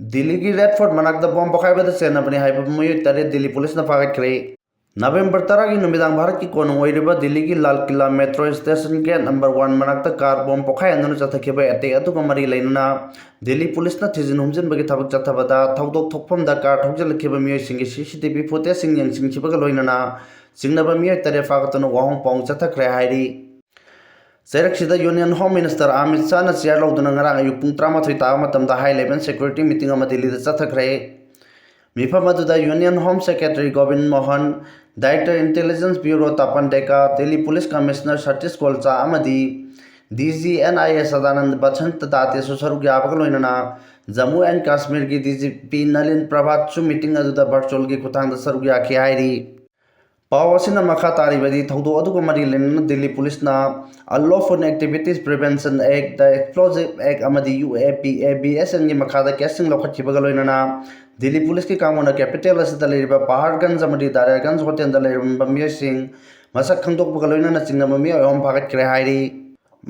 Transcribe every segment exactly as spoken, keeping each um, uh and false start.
ꯗꯤꯜꯂꯤꯒꯤ red fort ꯃꯅꯥꯛꯇ bomb ꯄꯣꯈꯥꯏꯕꯗ ꯆꯦꯟꯅꯕꯅꯤ ꯍꯥꯏꯕ ꯃꯤꯑꯣꯏ ꯇꯔꯦꯠ ꯗꯤꯜꯂꯤ ꯄꯨꯂꯤꯁꯅ ꯐꯥꯒꯠꯈ꯭ꯔꯦ꯫ ꯅꯕꯦꯝꯕꯔ ꯇꯔꯥꯒꯤ ꯅꯨꯃꯤꯗꯥꯡ ꯚꯥꯔꯠꯀꯤ ꯀꯣꯅꯨꯡ ꯑꯣꯏꯔꯤꯕ ꯗꯤꯜꯂꯤꯒꯤ Lal Qila metro station gate number one ꯃꯅꯥꯛꯇ ꯀꯥꯔ ꯕꯣꯝ ꯄꯣꯈꯥꯏꯍꯟꯗꯨꯅ ꯆꯠꯊꯈꯤꯕ ꯑꯦꯇꯦꯛ ꯑꯗꯨꯒ ꯃꯔꯤ ꯂꯩꯅꯅ ꯗꯤꯜꯂꯤ ꯄꯨꯂꯤꯁꯅ ꯊꯤꯖꯤꯟ ꯍꯨꯝꯖꯤꯟꯕꯒꯤ ꯊꯕꯛ ꯆꯠꯊꯕꯗ ꯊꯧꯗꯣꯛ ꯊꯣꯛꯐꯝꯗ ꯀꯥꯔ ꯊꯧꯖꯤꯜꯂꯛꯈꯤꯕ ꯃꯤꯑꯣꯏꯁꯤꯡꯒꯤ ꯁꯤ ꯁꯤ ꯇꯤ ꯚꯤ ꯐꯨꯇꯦꯖꯁꯤꯡ ꯌꯦꯡꯁꯤꯟꯈꯤꯕꯒ ꯂꯣꯏꯅꯅ ꯆꯤꯡꯅꯕ ꯃꯤꯑꯣꯏ ꯇꯔꯦꯠ ꯐꯥꯒꯠꯇꯨꯅ ꯋꯥꯍꯣꯡ ꯄꯥꯎꯍꯣꯡ ꯆꯠꯊꯈ꯭ꯔꯦ ꯍꯥꯏꯔꯤ꯫ ꯆꯩꯔꯛꯁꯤꯗ ꯌꯨꯅꯤꯌꯟ ꯍꯣꯝ ꯃꯤꯅꯤꯁꯇꯔ ꯑꯃꯤꯠ ꯁꯥꯍꯅ ꯆꯤꯌꯥꯔ ꯂꯧꯗꯨꯅ ꯉꯔꯥꯡ ꯑꯌꯨꯛ ꯄꯨꯡ ꯇꯔꯥꯃꯥꯊꯣꯏ ꯇꯥꯕ ꯃꯇꯝꯗ ꯍꯥꯏ ꯂꯦꯚꯦꯜ ꯁꯦꯀ꯭ꯌꯨꯔꯤꯇꯤ ꯃꯤꯇꯤꯡ ꯑꯃ ꯗꯤꯜꯂꯤꯗ ꯆꯠꯊꯈ꯭ꯔꯦ꯫ ꯃꯤꯐꯝ ꯑꯗꯨꯗ ꯌꯨꯅꯤꯌꯟ ꯍꯣꯝ ꯁꯦꯀ꯭ꯔꯦꯇꯔꯤ ꯒꯣꯕꯤꯟ Mohan, director intelligence bureau Tapan Deka, Delhi police commissioner Satish Golcha ꯑꯃꯗꯤ D G N I A Sadanand Vasant ꯗꯥꯇꯦꯁꯨ ꯁꯔꯨꯛ ꯌꯥꯕꯒ ꯂꯣꯏꯅꯅ ꯖꯝꯃꯨ ꯑꯦꯟ ꯀꯥꯁꯃꯤꯔꯒꯤ ꯗꯤ ꯖꯤ ꯄꯤ ꯅꯂꯤꯟ ꯄ꯭ꯔꯚꯥꯠꯁꯨ ꯃꯤꯇꯤꯡ ꯑꯗꯨꯗ ꯚꯔꯆꯨꯑꯦꯜꯒꯤ ꯈꯨꯠꯊꯥꯡꯗ ꯁꯔꯨꯛ ꯌꯥꯈꯤ ꯍꯥꯏꯔꯤ꯫ ꯄꯥꯎ ꯑꯁꯤꯅ ꯃꯈꯥ ꯇꯥꯔꯤꯕꯗꯤ, ꯊꯧꯗꯣꯛ ꯑꯗꯨꯒ ꯃꯔꯤ ꯂꯩꯅꯅ ꯗꯤꯜꯂꯤ ꯄꯨꯂꯤꯁꯅ Unlawful Activities Prevention Act, The Explosive Act ꯑꯃꯗꯤ U A P A B S ꯑꯦꯟꯒꯤ ꯃꯈꯥꯗ ꯀꯦꯁꯁꯤꯡ ꯂꯧꯈꯠꯈꯤꯕꯒ ꯂꯣꯏꯅꯅ ꯗꯤꯜꯂꯤ ꯄꯨꯂꯤꯁꯀꯤ ꯀꯥꯡꯕꯨꯅ ꯀꯦꯄꯤꯇꯦꯜ ꯑꯁꯤꯗ ꯂꯩꯔꯤꯕ ꯄꯍꯥꯔꯒꯟꯖ ꯑꯃꯗꯤ ꯗꯥꯔꯤꯌꯥꯒꯟꯖ ꯍꯣꯇꯦꯜꯗ ꯂꯩꯔꯝꯕ ꯃꯤꯑꯣꯏꯁꯤꯡ ꯃꯁꯛ ꯈꯪꯗꯣꯛꯄꯒ ꯂꯣꯏꯅꯅ ꯆꯤꯡꯅꯕ ꯃꯤꯑꯣꯏ ꯑꯍꯨꯝ ꯐꯥꯒꯠꯈ꯭ꯔꯦ ꯍꯥꯏꯔꯤ꯫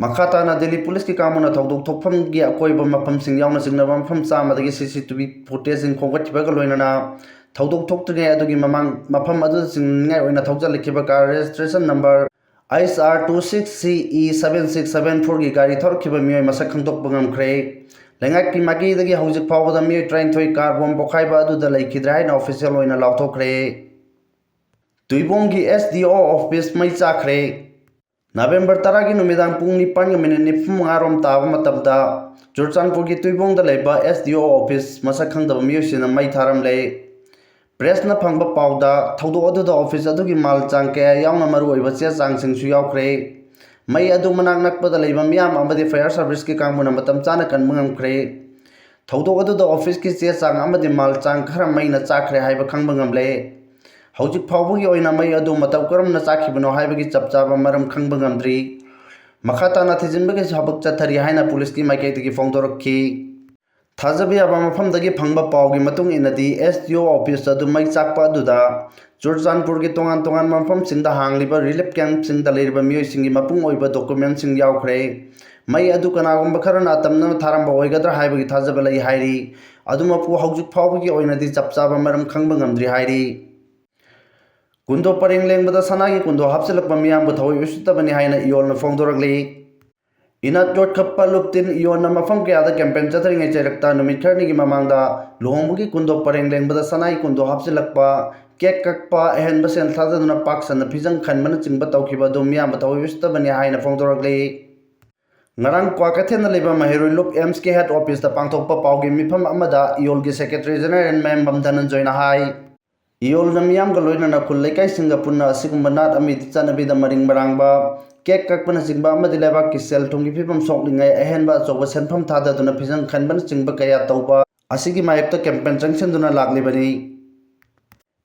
ꯃꯈꯥ ꯇꯥꯅ ꯗꯤꯜꯂꯤ ꯄꯨꯂꯤꯁꯀꯤ ꯀꯥꯡꯕꯨꯅ ꯊꯧꯗꯣꯛ ꯊꯣꯛꯐꯝꯒꯤ ꯑꯀꯣꯏꯕ ꯃꯐꯝꯁꯤꯡ ꯌꯥꯎꯅ ꯆꯤꯡꯅꯕ ꯃꯐꯝ ꯆꯥꯝꯃꯗꯒꯤ ꯁꯤ ꯁꯤ ꯇꯤ ꯚꯤ ꯐꯨꯇꯦꯖꯁꯤꯡ ꯈꯣꯝꯒꯠꯈꯤꯕꯒ ꯂꯣꯏꯅꯅ ꯊꯧꯗꯣꯛ ꯊꯣꯛꯇ꯭ꯔꯤꯉꯩ ꯑꯗꯨꯒꯤ ꯃꯃꯥꯡ ꯃꯐꯝ ꯑꯗꯨꯗ ꯆꯤꯡꯅꯤꯡꯉꯥꯏ ꯑꯣꯏꯅ ꯊꯧꯖꯤꯜꯂꯛꯈꯤꯕ car registration number H R two six C E seven six seven ꯐꯣꯔꯒꯤ ꯒꯥꯔꯤ ꯊꯧꯔꯛꯈꯤꯕ ꯃꯤꯑꯣꯏ ꯃꯁꯛ ꯈꯪꯗꯣꯛꯄ ꯉꯝꯈ꯭ꯔꯦ꯫ ꯂꯩꯉꯥꯛꯀꯤ ꯃꯥꯏꯀꯩꯗꯒꯤ ꯍꯧꯖꯤꯛ ꯐꯥꯎꯕꯗ ꯃꯤꯑꯣꯏ ꯇꯔꯥꯅꯤꯊꯣꯏ ꯀꯥꯔ ꯕꯣꯝ ꯄꯣꯈꯥꯏꯕ ꯑꯗꯨꯗ ꯂꯩꯈꯤꯗ꯭ꯔꯦ ꯍꯥꯏꯅ ꯑꯣꯐꯤꯁꯤꯌꯦꯜ ꯑꯣꯏꯅ ꯂꯥꯎꯊꯣꯛꯈ꯭ꯔꯦ꯫ ꯇꯨꯏꯕꯣꯡꯒꯤ ꯑꯦꯁ ꯗꯤ ꯑꯣ ꯑꯣꯐꯤꯁ ꯃꯩ ꯆꯥꯛꯈ꯭ꯔꯦ꯫ ꯅꯕꯦꯝꯕꯔ ꯇꯔꯥꯒꯤ ꯅꯨꯃꯤꯗꯥꯡ ꯄꯨꯡ ꯅꯤꯄꯥꯟꯒ ꯃꯤꯅꯤꯠ ꯅꯤꯐꯨ ꯃꯉꯥ ꯔꯣꯝ ꯇꯥꯕ ꯃꯇꯝꯗ ꯆꯨꯔꯆꯥꯟꯄꯨꯔꯒꯤ ꯇꯨꯏꯕꯣꯡꯗ ꯂꯩꯕ ꯑꯦꯁ ꯗꯤ ꯑꯣ ꯑꯣꯐꯤꯁ ꯃꯁꯛ ꯈꯪꯗꯕ ꯃꯤꯑꯣꯏꯁꯤꯡꯅ ꯃꯩ ꯊꯥꯔꯝꯂꯦ꯫ ꯄ꯭ꯔꯦꯁꯅ ꯐꯪꯕ ꯄꯥꯎꯗ, ꯊꯧꯗꯣꯛ ꯑꯗꯨꯗ ꯑꯣꯐꯤꯁ ꯑꯗꯨꯒꯤ ꯃꯥꯜ ꯆꯥꯡ ꯀꯌꯥ ꯌꯥꯎꯅ ꯃꯔꯨꯑꯣꯏꯕ ꯆꯦ ꯆꯥꯡꯁꯤꯡꯁꯨ ꯌꯥꯎꯈ꯭ꯔꯦ꯫ ꯃꯩ ꯑꯗꯨ ꯃꯅꯥꯛ ꯅꯛꯄꯗ ꯂꯩꯕ ꯃꯤꯌꯥꯝ ꯑꯃꯗꯤ ꯐꯥꯌꯔ ꯁꯥꯔꯚꯤꯁꯀꯤ ꯀꯥꯡꯕꯨꯅ ꯃꯇꯝ ꯆꯥꯅ ꯀꯟꯕ ꯉꯝꯈ꯭ꯔꯦ꯫ ꯊꯧꯗꯣꯛ ꯑꯗꯨꯗ ꯑꯣꯐꯤꯁꯀꯤ ꯆꯦ ꯆꯥꯡ ꯑꯃꯗꯤ ꯃꯥꯜ ꯆꯥꯡ ꯈꯔ ꯃꯩꯅ ꯆꯥꯛꯈ꯭ꯔꯦ ꯍꯥꯏꯕ ꯈꯪꯕ ꯉꯝꯂꯦ꯫ ꯍꯧꯖꯤꯛ ꯐꯥꯎꯕꯒꯤ ꯑꯣꯏꯅ ꯃꯩ ꯑꯗꯨ ꯃꯇꯧ ꯀꯔꯝꯅ ꯆꯥꯛꯈꯤꯕꯅꯣ ꯍꯥꯏꯕꯒꯤ ꯆꯞ ꯆꯥꯕ ꯃꯔꯝ ꯈꯪꯕ ꯉꯝꯗ꯭ꯔꯤ꯫ ꯃꯈꯥ ꯇꯥꯅ ꯊꯤꯖꯤꯟꯕꯒꯤ ꯊꯕꯛ ꯆꯠꯊꯔꯤ ꯍꯥꯏꯅ ꯄꯨꯂꯤꯁꯀꯤ ꯃꯥꯏꯀꯩꯗꯒꯤ ꯐꯣꯡꯗꯣꯔꯛꯈꯤ꯫ ꯊꯥꯖꯕ ꯌꯥꯕ ꯃꯐꯝꯗꯒꯤ ꯐꯪꯕ ꯄꯥꯎꯒꯤ ꯃꯇꯨꯡ ꯏꯟꯅꯗꯤ, ꯑꯦꯁ ꯗꯤ ꯑꯣ ꯑꯣꯐꯤꯁ ꯑꯗꯨ ꯃꯩ ꯆꯥꯛꯄ ꯑꯗꯨꯗ ꯆꯨꯔꯆꯥꯟꯄꯨꯔꯒꯤ ꯇꯣꯉꯥꯟ ꯇꯣꯉꯥꯟꯕ ꯃꯐꯝꯁꯤꯡꯗ ꯍꯥꯡꯂꯤꯕ ꯔꯤꯂꯤꯐ ꯀꯦꯝꯞꯁꯤꯡꯗ ꯂꯩꯔꯤꯕ ꯃꯤꯑꯣꯏꯁꯤꯡꯒꯤ ꯃꯄꯨꯡ ꯑꯣꯏꯕ ꯗꯣꯀꯨꯃꯦꯟꯁꯤꯡ ꯌꯥꯎꯈ꯭ꯔꯦ꯫ ꯃꯩ ꯑꯗꯨ ꯀꯅꯥꯒꯨꯝꯕ ꯈꯔꯅ ꯑꯇꯝꯅꯅ ꯊꯥꯔꯝꯕ ꯑꯣꯏꯒꯗ꯭ꯔꯥ ꯍꯥꯏꯕꯒꯤ ꯊꯥꯖꯕ ꯂꯩ ꯍꯥꯏꯔꯤ꯫ ꯑꯗꯨꯃꯛꯄꯨ ꯍꯧꯖꯤꯛ ꯐꯥꯎꯕꯒꯤ ꯑꯣꯏꯅꯗꯤ ꯆꯞ ꯆꯥꯕ ꯃꯔꯝ ꯈꯪꯕ ꯉꯝꯗ꯭ꯔꯤ ꯍꯥꯏꯔꯤ꯫ ꯀꯨꯟꯗꯣ ꯄꯔꯦꯡ ꯂꯦꯡꯕꯗ ꯁꯅꯥꯒꯤ ꯀꯨꯟꯗꯣ ꯍꯥꯞꯆꯤꯜꯂꯛꯄ ꯃꯤꯌꯥꯝꯕꯨ ꯊꯑꯣꯏ ꯎꯁꯤꯠꯇꯕꯅꯤ ꯍꯥꯏꯅ ꯏꯌꯣꯜꯅ ꯐꯣꯡꯗꯣꯔꯛꯂꯤ꯫ ꯏꯅꯥꯠ ꯌꯣꯠꯈꯠꯄ ꯂꯨꯞꯇꯤꯟ ꯏꯌꯣꯟꯅ ꯃꯐꯝ ꯀꯌꯥꯗ ꯀꯦꯝꯄꯦꯟ ꯆꯠꯊꯔꯤꯉꯩ ꯆꯩꯔꯛꯇ ꯅꯨꯃꯤꯠ ꯈꯔꯅꯤꯒꯤ ꯃꯃꯥꯡꯗ ꯂꯨꯍꯣꯡꯕꯒꯤ ꯀꯨꯟꯗꯣ ꯄꯔꯦꯡ ꯂꯦꯡꯕꯗ ꯁꯅꯥꯒꯤ ꯀꯨꯟꯗꯣ ꯍꯥꯞꯆꯤꯜꯂꯛꯄ, ꯀꯦꯛ ꯀꯛꯄ, ꯑꯍꯦꯟꯕ ꯁꯦꯜ ꯊꯥꯗꯗꯨꯅ ꯄꯥꯛ ꯁꯟꯅ ꯐꯤꯖꯪ ꯈꯟꯕꯅꯆꯤꯡꯕ ꯇꯧꯈꯤꯕ ꯑꯗꯨ ꯃꯤꯌꯥꯝꯕ ꯊꯑꯣꯏ ꯎꯁꯤꯠꯇꯕꯅꯤ ꯍꯥꯏꯅ ꯐꯣꯡꯗꯣꯔꯛꯂꯤ꯫ ꯉꯔꯥꯡ ꯀ꯭ꯋꯥꯀꯩꯊꯦꯜꯗ ꯂꯩꯕ ꯃꯍꯩꯔꯣꯏ ꯂꯨꯞ ꯑꯦꯝꯁꯀꯤ ꯍꯦꯗ ꯑꯣꯐꯤꯁꯇ ꯄꯥꯡꯊꯣꯛꯄ ꯄꯥꯎꯒꯤ ꯃꯤꯐꯝ ꯑꯃꯗ ꯏꯌꯣꯜꯒꯤ ꯁꯦꯀ꯭ꯔꯦꯇꯔꯤ ꯖꯦꯅꯔꯦꯜ ꯃꯌꯥꯝꯕꯝ ꯙꯅꯟꯖꯣꯏꯅ ꯍꯥꯏ, ꯏꯌꯣꯜꯅ ꯃꯤꯌꯥꯝꯒ ꯂꯣꯏꯅꯅ ꯈꯨꯜ ꯂꯩꯀꯥꯏꯁꯤꯡꯒ ꯄꯨꯟꯅ ꯑꯁꯤꯒꯨꯝꯕ ꯅꯥꯠ ꯑꯃꯗꯤ ꯆꯠꯅꯕꯤꯗ ꯃꯔꯤꯡ ꯃꯔꯥꯡꯕ, ꯀꯦꯛ ꯀꯛꯄꯅꯆꯤꯡꯕ ꯑꯃꯗꯤ ꯂꯩꯕꯥꯛꯀꯤ ꯁꯦꯜ ꯊꯨꯝꯒꯤ ꯐꯤꯕꯝ ꯁꯣꯛꯂꯤꯉꯩ ꯑꯍꯦꯟꯕ ꯑꯆꯧꯕ ꯁꯦꯟꯐꯝ ꯊꯥꯗꯗꯨꯅ ꯐꯤꯖꯪ ꯈꯟꯕꯅꯆꯤꯡꯕ ꯀꯌꯥ ꯇꯧꯕ ꯑꯁꯤꯒꯤ ꯃꯥꯌꯣꯛꯇ ꯀꯦꯝꯄꯦꯟ ꯆꯪꯁꯤꯟꯗꯨꯅ ꯂꯥꯛꯂꯤꯕꯅꯤ꯫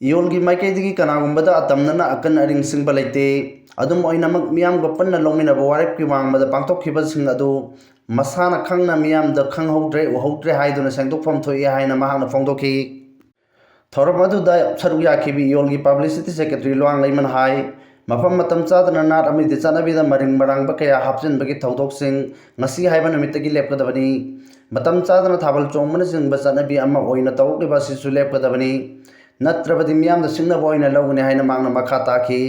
ꯏꯌꯣꯜꯒꯤ ꯃꯥꯏꯀꯩꯗꯒꯤ ꯀꯅꯥꯒꯨꯝꯕꯗ ꯑꯇꯝꯅꯅ ꯑꯀꯟ ꯑꯔꯤꯡ ꯁꯤꯡꯕ ꯂꯩꯇꯦ꯫ ꯑꯗꯨꯝ ꯑꯣꯏꯅꯃꯛ, ꯃꯤꯌꯥꯝꯒ ꯄꯨꯟꯅ ꯂꯧꯃꯤꯟꯅꯕ ꯋꯥꯔꯦꯞꯀꯤ ꯋꯥꯡꯃꯗ ꯄꯥꯡꯊꯣꯛꯈꯤꯕꯁꯤꯡ ꯑꯗꯨ ꯃꯁꯥꯅ ꯈꯪꯅ ꯃꯤꯌꯥꯝꯗ ꯈꯪꯍꯧꯗ꯭ꯔꯦ, ꯎꯍꯧꯗ꯭ꯔꯦ ꯍꯥꯏꯗꯨꯅ ꯁꯦꯡꯗꯣꯛꯐꯝ ꯊꯣꯛꯏ ꯍꯥꯏꯅ ꯃꯍꯥꯛꯅ ꯐꯣꯡꯗꯣꯛꯈꯤ꯫ ꯊꯧꯔꯝ ꯑꯗꯨꯗ ꯁꯔꯨꯛ ꯌꯥꯈꯤꯕ ꯏꯌꯣꯜꯒꯤ ꯄꯕ꯭ꯂꯤꯁꯤꯇꯤ ꯁꯦꯀ꯭ꯔꯦꯇꯔꯤ ꯂꯨꯋꯥꯡ ꯂꯩꯃꯅ ꯍꯥꯏ, ꯃꯐꯝ ꯃꯇꯝ ꯆꯥꯗꯅ ꯅꯥꯠ ꯑꯃꯗꯤ ꯆꯠꯅꯕꯤꯗ ꯃꯔꯤꯡ ꯃꯔꯥꯡꯕ ꯀꯌꯥ ꯍꯥꯞꯆꯤꯟꯕꯒꯤ ꯊꯧꯗꯣꯛꯁꯤꯡ ꯉꯁꯤ ꯍꯥꯏꯕ ꯅꯨꯃꯤꯠꯇꯒꯤ ꯂꯦꯞꯀꯗꯕꯅꯤ꯫ ꯃꯇꯝ ꯆꯥꯗꯅ ꯊꯥꯕꯜ ꯆꯣꯡꯕꯅꯆꯤꯡꯕ ꯆꯠꯅꯕꯤ ꯑꯃ ꯑꯣꯏꯅ ꯇꯧꯔꯛꯂꯤꯕ ꯑꯁꯤꯁꯨ ꯂꯦꯞꯀꯗꯕꯅꯤ꯫ ꯅꯠꯇ꯭ꯔꯕꯗꯤ ꯃꯤꯌꯥꯝꯗ ꯁꯤꯡꯅꯕ ꯑꯣꯏꯅ ꯂꯧꯒꯅꯤ ꯍꯥꯏꯅ ꯃꯍꯥꯛꯅ ꯃꯈꯥ ꯇꯥꯈꯤ꯫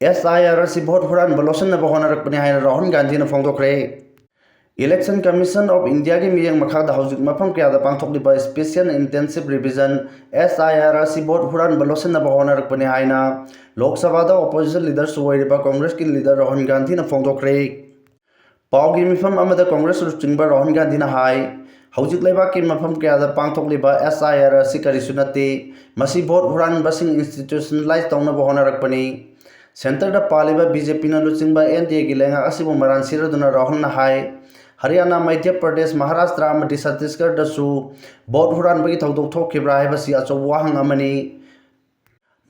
ꯑꯦꯁ ꯑꯥꯏ ꯑꯥꯔ ꯑꯁꯤ ꯚꯣꯠ ꯍꯨꯔꯥꯟꯕ ꯂꯣꯠꯁꯤꯟꯅꯕ ꯍꯣꯠꯅꯔꯛꯄꯅꯤ ꯍꯥꯏꯅ ꯔꯥꯍꯨꯜ ꯒꯥꯟꯙꯤꯅ ꯐꯣꯡꯗꯣꯛꯈ꯭ꯔꯦ꯫ Election Commission of Indiaꯒꯤ ꯃꯤꯠꯌꯦꯡ ꯃꯈꯥꯗ ꯍꯧꯖꯤꯛ ꯃꯐꯝ ꯀꯌꯥꯗ ꯄꯥꯡꯊꯣꯛꯂꯤꯕ Special Intensive Revision, S I R, ꯑꯁꯤ ꯚꯣꯠ ꯍꯨꯔꯥꯟꯕ ꯂꯣꯠꯁꯤꯟꯅꯕ ꯍꯣꯠꯅꯔꯛꯄꯅꯤ ꯍꯥꯏꯅ ꯂꯣꯛ ꯁꯚꯥꯗ opposition leaderꯁꯨ ꯑꯣꯏꯔꯤꯕ ꯀꯣꯡꯒ꯭ꯔꯦꯁꯀꯤ leader ꯔꯥꯍꯨꯜ ꯒꯥꯟꯙꯤꯅ ꯐꯣꯡꯗꯣꯛꯈ꯭ꯔꯦ꯫ ꯄꯥꯎꯒꯤ ꯃꯤꯐꯝ ꯑꯃꯗ ꯀꯣꯡꯒ꯭ꯔꯦꯁ ꯂꯨꯆꯤꯡꯕ ꯔꯥꯍꯨꯜ ꯒꯥꯟꯙꯤꯅ ꯍꯥꯏ, ꯍꯧꯖꯤꯛ ꯂꯩꯕꯥꯛꯀꯤ ꯃꯐꯝ ꯀꯌꯥꯗ ꯄꯥꯡꯊꯣꯛꯂꯤꯕ S I R ꯑꯁꯤ ꯀꯔꯤꯁꯨ ꯅꯠꯇꯦ, ꯃꯁꯤ ꯚꯣꯠ ꯍꯨꯔꯥꯟꯕꯁꯤꯡ institutionalize ꯇꯧꯅꯕ ꯍꯣꯠꯅꯔꯛꯄꯅꯤ꯫ Centreꯗ ꯄꯥꯜꯂꯤꯕ BJPꯅ ꯂꯨꯆꯤꯡꯕ N D Aꯒꯤ ꯂꯩꯉꯥꯛ ꯑꯁꯤꯕꯨ ꯃꯔꯥꯟ ꯁꯤꯔꯗꯨꯅ ꯔꯥꯍꯨꯜꯅ ꯍꯥꯏ, ꯍꯔꯤꯌꯥꯅꯥ, ꯃꯙ꯭ꯌ ꯄ꯭ꯔꯗꯦꯁ, ꯃꯍꯥꯔꯥꯁꯇ꯭ꯔ ꯑꯃꯗꯤ ꯆꯇꯤꯁꯒꯔꯗꯁꯨ ꯚꯣꯠ ꯍꯨꯔꯥꯟꯕꯒꯤ ꯊꯧꯗꯣꯛ ꯊꯣꯛꯈꯤꯕ꯭ꯔꯥ ꯍꯥꯏꯕꯁꯤ ꯑꯆꯧꯕ ꯋꯥꯍꯪ ꯑꯃꯅꯤ꯫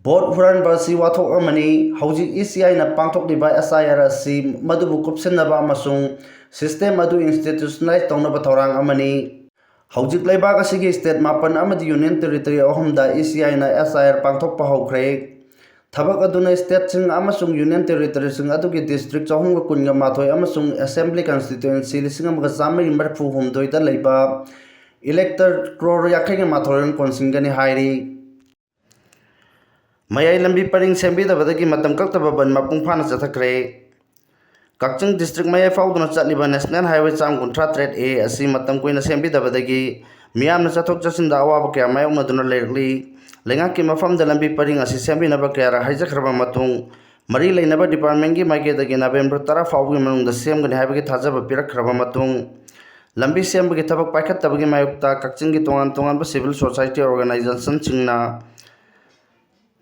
ꯚꯣꯠ ꯍꯨꯔꯥꯟꯕ ꯑꯁꯤ ꯋꯥꯊꯣꯛ ꯑꯃꯅꯤ꯫ ꯍꯧꯖꯤꯛ ECIꯅ ꯄꯥꯡꯊꯣꯛꯂꯤꯕ S I R ꯑꯁꯤ ꯃꯗꯨꯕꯨ ꯀꯨꯞꯁꯤꯟꯅꯕ ꯑꯃꯁꯨꯡ system ꯑꯗꯨ institutionalize ꯇꯧꯅꯕ ꯊꯧꯔꯥꯡ ꯑꯃꯅꯤ꯫ ꯍꯧꯖꯤꯛ ꯂꯩꯕꯥꯛ ꯑꯁꯤꯒꯤ state ꯃꯥꯄꯟ ꯑꯃꯗꯤ union territory ꯑꯍꯨꯝꯗ ECIꯅ S I R ꯄꯥꯡꯊꯣꯛꯄ ꯍꯧꯈ꯭ꯔꯦ꯫ ꯊꯕꯛ ꯑꯗꯨꯅ stateꯁꯤꯡ ꯑꯃꯁꯨꯡ union territoryꯁꯤꯡ ꯑꯗꯨꯒꯤ district ꯆꯍꯨꯝꯒ ꯀꯨꯟꯒ ꯃꯥꯊꯣꯏ ꯑꯃꯁꯨꯡ assembly constituency ꯂꯤꯁꯤꯡ ꯑꯃꯒ ꯆꯥꯃꯔꯤ ꯃꯔꯤꯐꯨ ꯍꯨꯝꯗꯣꯏꯗ ꯂꯩꯕ elector crore ꯌꯥꯡꯈꯩꯒ ꯃꯥꯊꯣꯏꯔꯣꯝ ꯀꯣꯟꯁꯤꯟꯒꯅꯤ ꯍꯥꯏꯔꯤ꯫ ꯃꯌꯥꯏ ꯂꯝꯕꯤ ꯄꯔꯤꯡ ꯁꯦꯝꯕꯤꯗꯕꯗꯒꯤ ꯃꯇꯝ ꯀꯛꯇꯕ ꯕꯟ ꯃꯄꯨꯡ ꯐꯥꯅ ꯆꯠꯊꯈ꯭ꯔꯦ꯫ ꯀꯛꯆꯤꯡ district ꯃꯌꯥꯏ ꯐꯥꯎꯗꯨꯅ ꯆꯠꯂꯤꯕ National Highway ꯆꯥꯝ ꯀꯨꯟꯊ꯭ꯔꯥ ꯇꯔꯦꯠ A ꯑꯁꯤ ꯃꯇꯝ ꯀꯨꯏꯅ ꯁꯦꯝꯕꯤꯗꯕꯗꯒꯤ ꯃꯤꯌꯥꯝꯅ ꯆꯠꯊꯣꯛ ꯆꯠꯁꯤꯟꯗ ꯑꯋꯥꯕ ꯀꯌꯥ ꯃꯥꯌꯣꯛꯅꯗꯨꯅ ꯂꯩꯔꯛꯂꯤ꯫ ꯂꯩꯉꯥꯛꯀꯤ ꯃꯐꯝꯗ ꯂꯝꯕꯤ ꯄꯔꯤꯡ ꯑꯁꯤ ꯁꯦꯝꯕꯤꯅꯕ ꯀꯌꯥꯔꯛ ꯍꯥꯏꯖꯈ꯭ꯔꯕ ꯃꯇꯨꯡ, ꯃꯔꯤ ꯂꯩꯅꯕ departmentꯀꯤ ꯃꯥꯏꯀꯩꯗꯒꯤ November ꯇꯔꯥ ꯐꯥꯎꯕꯒꯤ ꯃꯅꯨꯡꯗ ꯁꯦꯝꯒꯅꯤ ꯍꯥꯏꯕꯒꯤ ꯊꯥꯖꯕ ꯄꯤꯔꯛꯈ꯭ꯔꯕ ꯃꯇꯨꯡ, ꯂꯝꯕꯤ ꯁꯦꯝꯕꯒꯤ ꯊꯕꯛ ꯄꯥꯏꯈꯠꯇꯕꯒꯤ ꯃꯥꯌꯣꯛꯇ ꯀꯛꯆꯤꯡꯒꯤ ꯇꯣꯉꯥꯟ ꯇꯣꯉꯥꯟꯕ civil society organizationꯁꯤꯡꯅ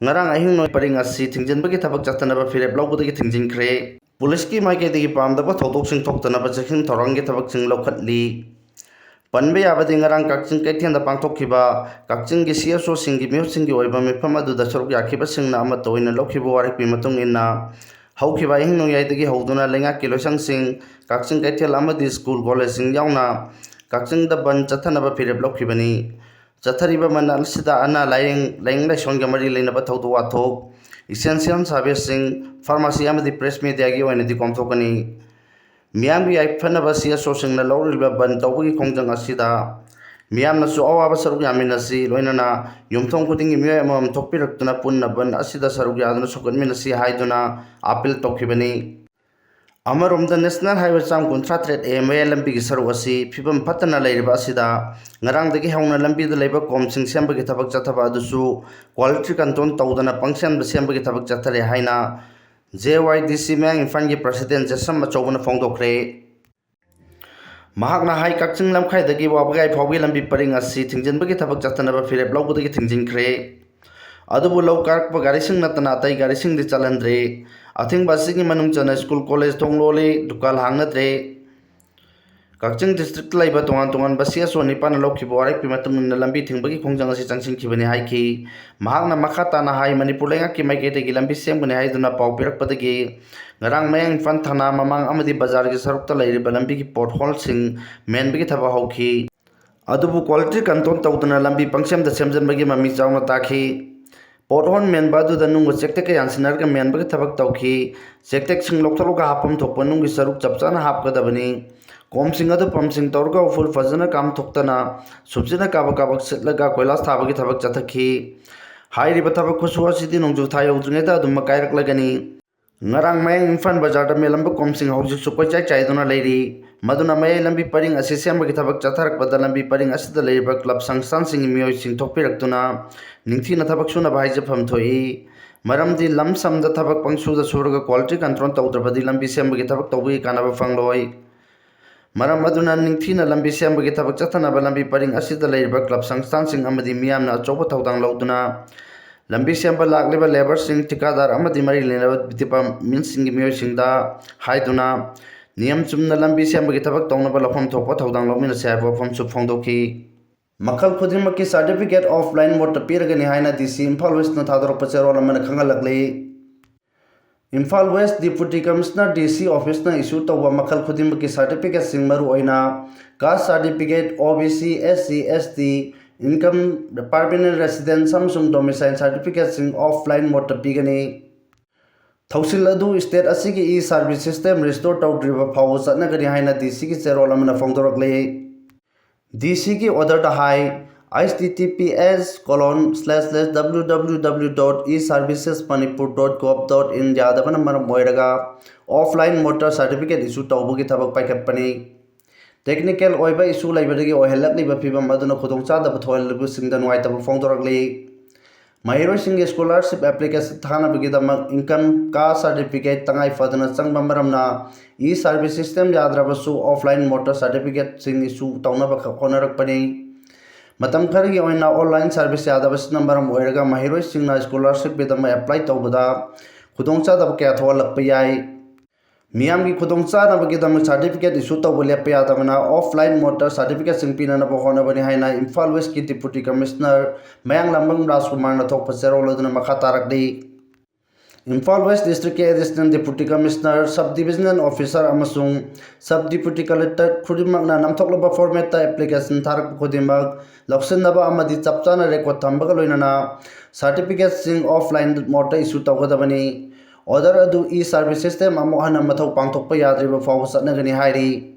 ꯉꯔꯥꯡ ꯑꯍꯤꯡ ꯅꯣꯡ ꯄꯔꯤꯡ ꯑꯁꯤ ꯊꯤꯡꯖꯤꯟꯕꯒꯤ ꯊꯕꯛ ꯆꯠꯊꯅꯕ ꯐꯤꯔꯦꯞ ꯂꯧꯕꯗꯒꯤ ꯊꯤꯡꯖꯤꯟꯈ꯭ꯔꯦ꯫ ꯄꯨꯂꯤꯁꯀꯤ ꯃꯥꯏꯀꯩꯗꯒꯤ ꯄꯥꯝꯗꯕ ꯊꯧꯗꯣꯛꯁꯤꯡ ꯊꯣꯛꯇꯅꯕ ꯆꯦꯛꯁꯤꯟ ꯊꯧꯔꯥꯡꯒꯤ ꯊꯕꯛꯁꯤꯡ ꯂꯧꯈꯠꯂꯤ꯫ ꯄꯟꯕ ꯌꯥꯕꯗꯤ ꯉꯔꯥꯡ ꯀꯛꯆꯤꯡ ꯀꯩꯊꯦꯜꯗ ꯄꯥꯡꯊꯣꯛꯈꯤꯕ ꯀꯛꯆꯤꯡꯒꯤ CSOꯁꯤꯡꯒꯤ ꯃꯤꯍꯨꯠꯁꯤꯡꯒꯤ ꯑꯣꯏꯕ ꯃꯤꯐꯝ ꯑꯗꯨꯗ ꯁꯔꯨꯛ ꯌꯥꯈꯤꯕꯁꯤꯡꯅ ꯑꯃꯠꯇ ꯑꯣꯏꯅ ꯂꯧꯈꯤꯕ ꯋꯥꯔꯦꯞꯀꯤ ꯃꯇꯨꯡ ꯏꯟꯅ ꯍꯧꯈꯤꯕ ꯑꯍꯤꯡ ꯅꯣꯡꯌꯥꯏꯗꯒꯤ ꯍꯧꯗꯨꯅ ꯂꯩꯉꯥꯛꯀꯤ ꯂꯣꯏꯁꯪꯁꯤꯡ, ꯀꯛꯆꯤꯡ ꯀꯩꯊꯦꯜ ꯑꯃꯗꯤ school collegeꯁꯤꯡ ꯌꯥꯎꯅ ꯀꯛꯆꯤꯡꯗ ꯕꯟ ꯆꯠꯊꯅꯕ ꯐꯤꯔꯦꯞ ꯂꯧꯈꯤꯕꯅꯤ꯫ ꯆꯠꯊꯔꯤꯕ ꯕꯟ ꯑꯁꯤꯗ ꯑꯅꯥ ꯂꯥꯌꯦꯡ, ꯂꯥꯏꯅꯤꯡ ꯂꯥꯏꯁꯣꯟꯒ ꯃꯔꯤ ꯂꯩꯅꯕ ꯊꯧꯗꯣꯛ ꯋꯥꯊꯣꯛ, essential serviceꯁꯤꯡ, pharmacy ꯑꯃꯗꯤ press mediaꯒꯤ ꯑꯣꯏꯅꯗꯤ ꯀꯣꯝꯊꯣꯛꯀꯅꯤ꯫ ꯃꯤꯌꯥꯝꯒꯤ ꯌꯥꯏꯐꯅꯕ CSOꯁꯤꯡꯅ ꯂꯧꯔꯤꯕ ꯕꯟ ꯇꯧꯕꯒꯤ ꯈꯣꯡꯖꯪ ꯑꯁꯤꯗ ꯃꯤꯌꯥꯝꯅꯁꯨ ꯑꯋꯥꯕ ꯁꯔꯨꯛ ꯌꯥꯃꯤꯟꯅꯁꯤ, ꯂꯣꯏꯅꯅ ꯌꯨꯝꯊꯣꯡ ꯈꯨꯗꯤꯡꯒꯤ ꯃꯤꯑꯣꯏ ꯑꯃꯃꯝ ꯊꯣꯛꯄꯤꯔꯛꯇꯨꯅ ꯄꯨꯟꯅ ꯕꯟ ꯑꯁꯤꯗ ꯁꯔꯨꯛ ꯌꯥꯗꯨꯅ ꯁꯧꯒꯠꯃꯤꯟꯅꯁꯤ ꯍꯥꯏꯗꯨꯅ appeal ꯇꯧꯈꯤꯕꯅꯤ꯫ ꯑꯃꯔꯣꯝꯗ National Highway ꯆꯥꯝ ꯀꯨꯟꯊ꯭ꯔꯥ ꯇꯔꯦꯠ A ꯃꯌꯥꯏ ꯂꯝꯕꯤꯒꯤ ꯁꯔꯨꯛ ꯑꯁꯤ ꯐꯤꯕꯝ ꯐꯠꯇꯅ ꯂꯩꯔꯤꯕ ꯑꯁꯤꯗ ꯉꯔꯥꯡꯗꯒꯤ ꯍꯧꯅ ꯂꯝꯕꯤꯗ ꯂꯩꯕ ꯀꯣꯝꯁꯤꯡ ꯁꯦꯝꯕꯒꯤ ꯊꯕꯛ ꯆꯠꯊꯕ ꯑꯗꯨꯁꯨ quality control ꯇꯧꯗꯅ ꯄꯪꯁꯦꯝꯗ ꯁꯦꯝꯕꯒꯤ ꯊꯕꯛ ꯆꯠꯊꯔꯦ ꯍꯥꯏꯅ JYDC ꯃꯌꯥꯡ ꯏꯝꯐꯥꯜꯒꯤ president ꯖꯦꯁꯝ ꯑꯆꯧꯕꯅ ꯐꯣꯡꯗꯣꯛꯈ꯭ꯔꯦ꯫ ꯃꯍꯥꯛꯅ ꯍꯥꯏ, ꯀꯛꯆꯤꯡ ꯂꯝꯈꯥꯏꯗꯒꯤ ꯋꯥꯕꯒꯥꯏ ꯐꯥꯎꯕꯒꯤ ꯂꯝꯕꯤ ꯄꯔꯤꯡ ꯑꯁꯤ ꯊꯤꯡꯖꯤꯟꯕꯒꯤ ꯊꯕꯛ ꯆꯠꯊꯅꯕ ꯐꯤꯔꯦꯞ ꯂꯧꯕꯗꯒꯤ ꯊꯤꯡꯖꯤꯟꯈ꯭ꯔꯦ꯫ ꯑꯗꯨꯕꯨ ꯂꯧ ꯀꯥꯔꯛꯄ ꯒꯥꯔꯤꯁꯤꯡ ꯅꯠꯇꯅ ꯑꯇꯩ ꯒꯥꯔꯤꯁꯤꯡꯗꯤ ꯆꯠꯍꯟꯗ꯭ꯔꯦ꯫ ꯑꯊꯤꯡꯕ ꯑꯁꯤꯒꯤ ꯃꯅꯨꯡ ꯆꯟꯅ school, college ꯊꯣꯡ ꯂꯣꯜꯂꯤ, ꯗꯨꯀꯥꯟ ꯍꯥꯡꯅꯗ꯭ꯔꯦ꯫ ꯀꯛꯆꯤꯡ districtꯇ ꯂꯩꯕ ꯇꯣꯉꯥꯟ ꯇꯣꯉꯥꯟꯕ CSO ꯅꯤꯄꯥꯟꯅ ꯂꯧꯈꯤꯕ ꯋꯥꯔꯦꯞꯀꯤ ꯃꯇꯨꯡ ꯏꯟꯅ ꯂꯝꯕꯤ ꯊꯤꯡꯕꯒꯤ ꯈꯣꯡꯖꯪ ꯑꯁꯤ ꯆꯪꯁꯤꯟꯈꯤꯕꯅꯤ ꯍꯥꯏꯈꯤ꯫ ꯃꯍꯥꯛꯅ ꯃꯈꯥ ꯇꯥꯅ ꯍꯥꯏ, ꯃꯅꯤꯄꯨꯔ ꯂꯩꯉꯥꯛꯀꯤ ꯃꯥꯏꯀꯩꯗꯒꯤ ꯂꯝꯕꯤ ꯁꯦꯝꯒꯅꯤ ꯍꯥꯏꯗꯨꯅ ꯄꯥꯎ ꯄꯤꯔꯛꯄꯗꯒꯤ ꯉꯔꯥꯡ ꯃꯌꯥꯡ ꯏꯝꯐꯥꯜ ꯊꯥꯅꯥ ꯃꯃꯥꯡ ꯑꯃꯗꯤ ꯕꯖꯥꯔꯒꯤ ꯁꯔꯨꯛꯇ ꯂꯩꯔꯤꯕ ꯂꯝꯕꯤꯒꯤ potholeꯁꯤꯡ ꯃꯦꯟꯕꯒꯤ ꯊꯕꯛ ꯍꯧꯈꯤ꯫ ꯑꯗꯨꯕꯨ quality control ꯇꯧꯗꯅ ꯂꯝꯕꯤ ꯄꯪꯁꯦꯝꯗ ꯁꯦꯝꯖꯤꯟꯕꯒꯤ ꯃꯃꯤ ꯆꯥꯎꯅ ꯇꯥꯈꯤ꯫ ꯄꯣꯠꯍꯣꯟ ꯃꯦꯟꯕ ꯑꯗꯨꯗ ꯅꯨꯡꯒ ꯆꯦꯛꯇꯛꯀ ꯌꯥꯟꯁꯤꯟꯅꯔꯒ ꯃꯦꯟꯕꯒꯤ ꯊꯕꯛ ꯇꯧꯈꯤ꯫ ꯆꯦꯛꯇꯛꯁꯤꯡ ꯂꯧꯊꯣꯛꯂꯒ ꯍꯥꯞꯐꯝ ꯊꯣꯛꯄ ꯅꯨꯡꯒꯤ ꯆꯔꯨꯛ ꯆꯞ ꯆꯥꯅ ꯍꯥꯞꯀꯗꯕꯅꯤ꯫ ꯀꯣꯝꯁꯤꯡ ꯑꯗꯨ ꯄꯝꯁꯤꯡ ꯇꯧꯔꯒ ꯎꯐꯨꯜ ꯐꯖꯅ ꯀꯥꯝꯊꯣꯛꯇꯅ ꯁꯨꯞꯆꯤꯟꯅ ꯀꯥꯕꯛ ꯀꯥꯕꯛ ꯁꯤꯠꯂꯒ ꯀꯣꯏꯂꯥꯁ ꯊꯥꯕꯒꯤ ꯊꯕꯛ ꯆꯠꯊꯈꯤ꯫ ꯍꯥꯏꯔꯤꯕ ꯊꯕꯛ ꯈꯨꯠꯁꯨ ꯑꯁꯤꯗꯤ ꯅꯣꯡꯖꯨ ꯊꯥ ꯌꯧꯗ꯭ꯔꯤꯉꯩꯗ ꯑꯗꯨꯝ ꯑꯀꯥꯏꯔꯛꯂꯒꯅꯤ꯫ ꯉꯔꯥꯡ ꯃꯌꯥꯡ ꯏꯝꯐꯥꯜ ꯕꯖꯥꯔꯗ ꯃꯦꯜꯂꯝꯕ ꯀꯣꯝꯁꯤꯡ ꯍꯧꯖꯤꯛꯁꯨ ꯀꯣꯏꯆꯥꯏ ꯆꯥꯏꯗꯨꯅ ꯂꯩꯔꯤ꯫ ꯃꯗꯨꯅ ꯃꯌꯥꯏ ꯂꯝꯕꯤ ꯄꯔꯤꯡ ꯑꯁꯤ ꯁꯦꯝꯕꯒꯤ ꯊꯕꯛ ꯆꯠꯊꯔꯛꯄꯗ ꯂꯝꯕꯤ ꯄꯔꯤꯡ ꯑꯁꯤꯗ ꯂꯩꯔꯤꯕ ꯀ꯭ꯂꯕ ꯁꯪꯁꯊꯥꯟꯁꯤꯡꯒꯤ ꯃꯤꯑꯣꯏꯁꯤꯡ ꯊꯣꯛꯄꯤꯔꯛꯇꯨꯅ ꯅꯤꯡꯊꯤꯅ ꯊꯕꯛ ꯁꯨꯅꯕ ꯍꯥꯏꯖꯐꯝ ꯊꯣꯛꯏ꯫ ꯃꯔꯝꯗꯤ ꯂꯝ ꯁꯝꯗ ꯊꯕꯛ ꯄꯪꯁꯨꯗ ꯁꯨꯔꯒ quality control ꯇꯧꯗ꯭ꯔꯕꯗꯤ ꯂꯝꯕꯤ ꯁꯦꯝꯕꯒꯤ ꯊꯕꯛ ꯇꯧꯕꯒꯤ ꯀꯥꯟꯅꯕ ꯐꯪꯂꯣꯏ꯫ ꯃꯔꯝ ꯑꯗꯨꯅ ꯅꯤꯡꯊꯤꯅ ꯂꯝꯕꯤ ꯁꯦꯝꯕꯒꯤ ꯊꯕꯛ ꯆꯠꯊꯅꯕ ꯂꯝꯕꯤ ꯄꯔꯤꯡ ꯑꯁꯤꯗ ꯂꯩꯔꯤꯕ ꯀ꯭ꯂꯕ ꯁꯪꯁꯊꯥꯟꯁꯤꯡ ꯑꯃꯗꯤ ꯃꯤꯌꯥꯝꯅ ꯑꯆꯧꯕ ꯊꯧꯗꯥꯡ ꯂꯧꯗꯨꯅ ꯂꯝꯕꯤ ꯁꯦꯝꯕ ꯂꯥꯛꯂꯤꯕ ꯂꯦꯕꯔꯁꯤꯡ, ꯊꯤꯀꯥꯗꯥꯔ ꯑꯃꯗꯤ ꯃꯔꯤ ꯂꯩꯅꯕ ꯗꯤꯄꯥꯔꯠꯃꯦꯟꯁꯤꯡꯒꯤ ꯃꯤꯑꯣꯏꯁꯤꯡꯗ ꯍꯥꯏꯗꯨꯅ ꯅꯤꯌꯝ ꯆꯨꯝꯅ ꯂꯝꯕꯤ ꯁꯦꯝꯕꯒꯤ ꯊꯕꯛ ꯇꯧꯅꯕ ꯂꯧꯐꯝ ꯊꯣꯛꯄ ꯊꯧꯗꯥꯡ ꯂꯧꯃꯤꯟꯅꯁꯤ ꯍꯥꯏꯕ ꯋꯥꯐꯝꯁꯨ ꯐꯣꯡꯗꯣꯛꯈꯤ꯫ ꯃꯈꯜ ꯈꯨꯗꯤꯡꯃꯛꯀꯤ certificate offline mode ꯇ ꯄꯤꯔꯒꯅꯤ ꯍꯥꯏꯅ D C ꯏꯝꯐꯥꯜ West ꯅ ꯊꯥꯗꯣꯔꯛꯄ ꯆꯦꯔꯣꯜ ꯑꯃꯅ ꯈꯪꯍꯜꯂꯛꯂꯤ꯫ Imphal West Deputy Commissioner D C office ꯅ issue ꯇꯧꯕ ꯃꯈꯜ ꯈꯨꯗꯤꯡꯃꯛꯀꯤ certificate ꯁꯤꯡ, ꯃꯔꯨꯑꯣꯏꯅ caste certificate, O B C, S C, S T, income, permanent residence ꯑꯃꯁꯨꯡ domicile certificate ꯁꯤꯡ offline mode ꯇ ꯄꯤꯒꯅꯤ꯫ ꯊꯧꯁꯤꯜ ꯑꯗꯨ state ꯑꯁꯤꯒꯤ e-service system restore ꯇꯧꯗ꯭ꯔꯤꯕ ꯐꯥꯎꯕ ꯆꯠꯅꯒꯅꯤ ꯍꯥꯏꯅ D C ꯒꯤ ꯆꯦꯔꯣꯜ ꯑꯃꯅ ꯐꯣꯡꯗꯣꯔꯛꯂꯤ꯫ D C ꯒꯤ order the high, H T T P S colon slash slash W W W dot e services manipur dot gov dot in ꯌꯥꯗꯕꯅ ꯃꯔꯝ ꯑꯣꯏꯔꯒ offline mode ꯇ certificate issue ꯇꯧꯕꯒꯤ ꯊꯕꯛ ꯄꯥꯏꯈꯠꯄꯅꯤ꯫ Technical ꯑꯣꯏꯕ issue ꯂꯩꯕꯗꯒꯤ ꯑꯣꯏꯍꯜꯂꯛꯂꯤꯕ ꯐꯤꯚꯝ ꯑꯗꯨꯅ ꯈꯨꯗꯣꯡꯆꯥꯗꯕ ꯊꯣꯛꯍꯜꯂꯤꯕꯁꯤꯡꯗ ꯅꯨꯡꯉꯥꯏꯇꯕ ꯐꯣꯡꯗꯣꯔꯛꯂꯤ꯫ ꯃꯍꯩꯔꯣꯏꯁꯤꯡꯒꯤ scholarship application ꯊꯥꯅꯕꯒꯤꯗꯃꯛ income, caste certificate ꯇꯉꯥꯏ ꯐꯗꯅ ꯆꯪꯕ ꯃꯔꯝꯅ e-service system ꯌꯥꯗ꯭ꯔꯕꯁꯨ offline mode ꯇ certificate ꯁꯤꯡ issue ꯇꯧꯅꯕ ꯈꯛ ꯍꯣꯠꯅꯔꯛꯄꯅꯤ꯫ ꯃꯇꯝ ꯈꯔꯒꯤ ꯑꯣꯏꯅ online service ꯌꯥꯗꯕꯁꯤꯅ ꯃꯔꯝ ꯑꯣꯏꯔꯒ ꯃꯍꯩꯔꯣꯏꯁꯤꯡꯅ scholarship ꯀꯤꯗꯃꯛ apply ꯇꯧꯕꯗ ꯈꯨꯗꯣꯡꯆꯥꯗꯕ ꯀꯌꯥ ꯊꯣꯛꯍꯜꯂꯛꯄ ꯌꯥꯏ꯫ ꯃꯤꯌꯥꯝꯒꯤ ꯈꯨꯗꯣꯡꯆꯥꯅꯕꯒꯤꯗꯃꯛ certificate issue ꯇꯧꯕ ꯂꯦꯞꯄ ꯌꯥꯗꯕꯅ offline mode ꯇ certificate ꯁꯤꯡ ꯄꯤꯅꯅꯕ ꯍꯣꯠꯅꯕꯅꯤ ꯍꯥꯏꯅ ꯏꯝꯐꯥꯜ West ꯀꯤ Deputy Commissioner ꯃꯌꯥꯡꯂꯥꯡꯕꯝ ꯔꯥꯖꯀꯨꯃꯥꯔꯅ ꯊꯣꯛꯄ ꯆꯦꯔꯣꯜ ꯑꯗꯨꯅ ꯃꯈꯥ ꯇꯥꯔꯛꯂꯤ꯫ ꯏꯝꯐꯥꯜ ꯋꯦꯁ ꯗꯤꯁꯇ꯭ꯔꯤꯛꯀꯤ additional deputy commissioner, sub divisional officer ꯑꯃꯁꯨꯡ ꯁꯕ ꯗꯤꯄ꯭ꯌꯨꯇꯤ ꯀꯂꯦꯛꯇꯔ ꯈꯨꯗꯤꯡꯃꯛꯅ ꯅꯝꯊꯣꯛꯂꯕ ꯐꯣꯔꯃꯦꯠꯇ ꯑꯦꯄ꯭ꯂꯤꯀꯦꯁꯟ ꯊꯥꯔꯛꯄ ꯈꯨꯗꯤꯡꯃꯛ ꯂꯧꯁꯤꯟꯅꯕ ꯑꯃꯗꯤ ꯆꯞ ꯆꯥꯅ ꯔꯦꯀꯣꯔꯗ ꯊꯝꯕꯒ ꯂꯣꯏꯅꯅ ꯁꯥꯔꯇꯤꯐꯤꯀꯦꯠꯁꯤꯡ ꯑꯣꯐꯂꯥꯏꯟ ꯃꯣꯗꯇ ꯏꯁꯨ ꯇꯧꯒꯗꯕꯅꯤ꯫ ꯑꯣꯔꯗꯔ ꯑꯗꯨ ꯏ ꯁꯥꯔꯚꯤꯁ ꯁꯤꯁꯇꯦꯝ ꯑꯃꯨꯛ ꯍꯟꯅ ꯃꯊꯧ ꯄꯥꯡꯊꯣꯛꯄ ꯌꯥꯗ꯭ꯔꯤꯕ ꯐꯥꯎꯕ ꯆꯠꯅꯒꯅꯤ ꯍꯥꯏꯔꯤ꯫